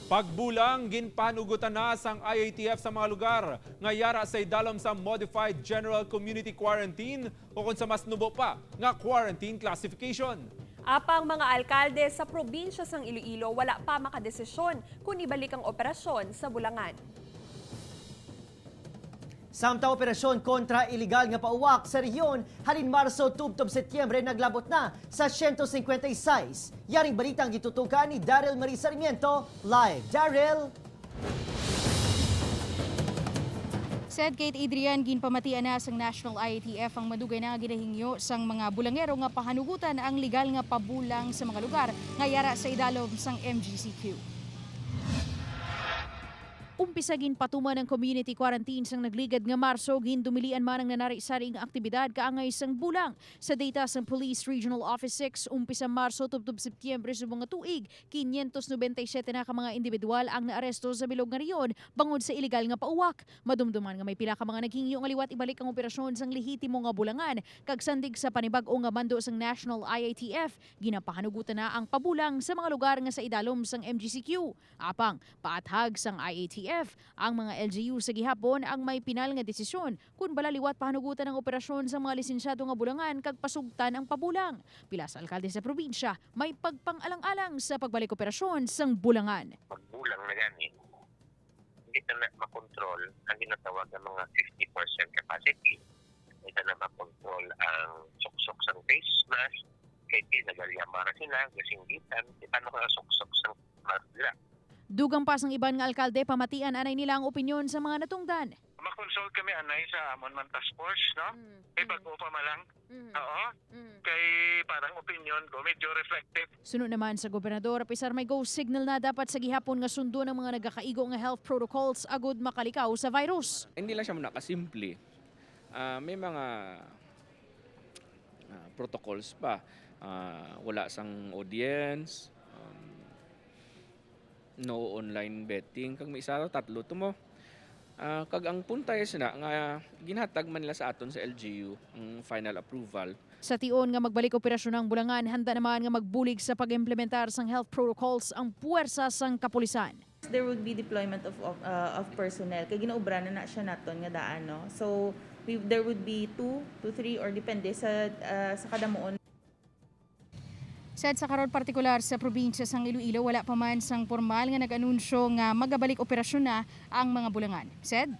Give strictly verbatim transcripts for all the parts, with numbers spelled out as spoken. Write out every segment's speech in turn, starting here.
Pagbulang, ginpanugutan na sang I A T F sa mga lugar nga yara sa idalom sa Modified General Community Quarantine o kung sa mas nubo pa nga quarantine classification. Apang mga alkalde sa probinsya sang Iloilo wala pa makadesisyon kon ibalik ang operasyon sa Bulangan. Samtang operasyon kontra iligal nga pauwak sa rehiyon halin Marso tubtob Setyembre naglabot na sa siyento singkwenta y seis. Yaring balita ang gitutukan ni Daryl Marie Sarmiento, live. Daryl! Said Kate Adrian, ginpamatian na sang National I A T F ang madugay na nga ginahingyo sang mga bulangero nga pahanugutan ang legal nga pabulang sa mga lugar nga yara sa idalom sang M G C Q. Umpisa ginpatuman ang community quarantine sang nagligad nga Marso, gindumilian man ang nanari-sari nga aktibidad kaangay sang bulang. Sa data sang Police Regional Office six, umpisa Marso tubtob Setyembre subong nga tuig, quinientos noventa y siete na ka mga individual ang naaresto sa bilog nga rehiyon bangod sa iligal nga pauwak. Madumduman nga may pila ka mga naghingyo nga liwat ibalik ang operasyon sang lehitimo nga bulangan, kag sandig sa panibag-o nga mando sang National I A T F, ginapahanugutan na ang pabulang sa mga lugar nga sa idalom sang M G C Q. Apang, paathag sang I A T F, ang mga L G U sa gihapon ang may pinal nga desisyon kon bala liwat pahanugutan ang operasyon sang mga lisensyado nga bulangan kag pasugtan ang pabulang. Pila sa alkalde sa probinsya may pagpang-alang-alang sa pagbalik operasyon sang bulangan. Pagbulang na gani, hindi ta na makontrol ang ginatawag nga mga fifty percent capacity. Hindi ta na makontrol ang suksok sang face mask, kay di nagalyamara sila, gasinggitan, di pa nakasuksok sang mask dira. Dugang pa sang iban nga alkalde, pamatian anay nila ang opinyon sa mga natungdan. Ma-consult kami anay sa amon man task force, no? Mm, Kay mm, bago pa man lang. mm, Oo. mm. Kay parang opinion ko, medyo reflective. Suno naman sa gobernador, apisar may go signal na dapat sa gihapon nga sundon ang mga nagakaigo nga health protocols agud makalikaw sa virus. Hindi lang siya muna kasimple. Ah, may mga ah, protocols pa. Ah, wala sang audience, um, no online betting, kag may isa, tatlo to mo. Ah, kag ang punta is na nga ginhatag man nila sa aton sa L G U ang final approval. Sa tion nga magbalik operasyon ang bulangan, handa naman nga magbulig sa pag-implementar sang health protocols ang puwersa sang kapulisan. There would be deployment of of, uh, of personnel kay ginaobra na na siya naton nga daan, no? So we, there would be two to three or depende sa ah, sa kadamuon. Said sa karon, partikular sa probinsya sang Iloilo, wala pa man sang pormal nga nag-anunsyo nga magabalik operasyon na ang mga bulangan. Said,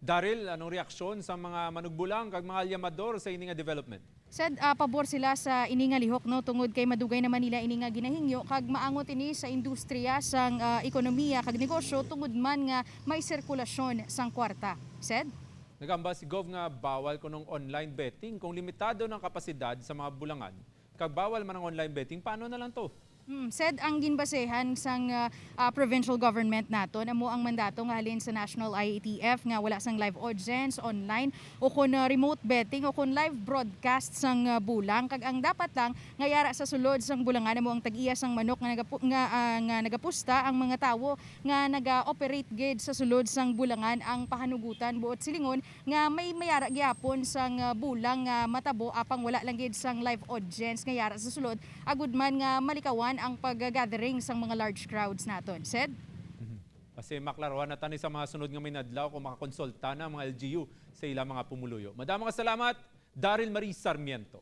Daryl, anong reaksyon sa mga manugbulang kag mga alyamador sa ini nga development? Said, ah, pabor sila sa ini nga lihok, no, tungod kay madugay naman nila ini nga ginahingyo kag maangot ini sa industriya sang ah, ekonomiya kag negosyo tungod man nga may sirkulasyon sang kwarta. Said, Nagamba si Gov nga bawal kunong online betting kung limitado ng kapasidad sa mga bulangan kag bawal man ang online betting, paano na lang to? Hmm, said, ang ginbasehan sang ah, ah, provincial government naton amo ang mandato nga halin sa National I A T F nga wala sang live audience, online, o kon ah, remote betting o kon live broadcast sang ah, bulang, kag ang dapat lang nga yara sa sulod sang bulangan amo ang tag-iya sang manok nga nagapu- nga, ah, nga nagapusta ang mga tawo nga naga-operate gid sa sulod sang bulangan ang pahanugutan, buot silingon nga may mayara gyapon sang ah, bulang nga matabo apang wala lang gid sang live audience nga yara sa sulod, agud man nga malikawan ang pag-gathering sang mga large crowds naton. Said, Basi maklaruhan na tani sa mga sunod nga mga inadlaw kung makakonsulta na ang mga L G U sa ilang mga pumuluyo. Madamo nga salamat, Daryl Marie Sarmiento.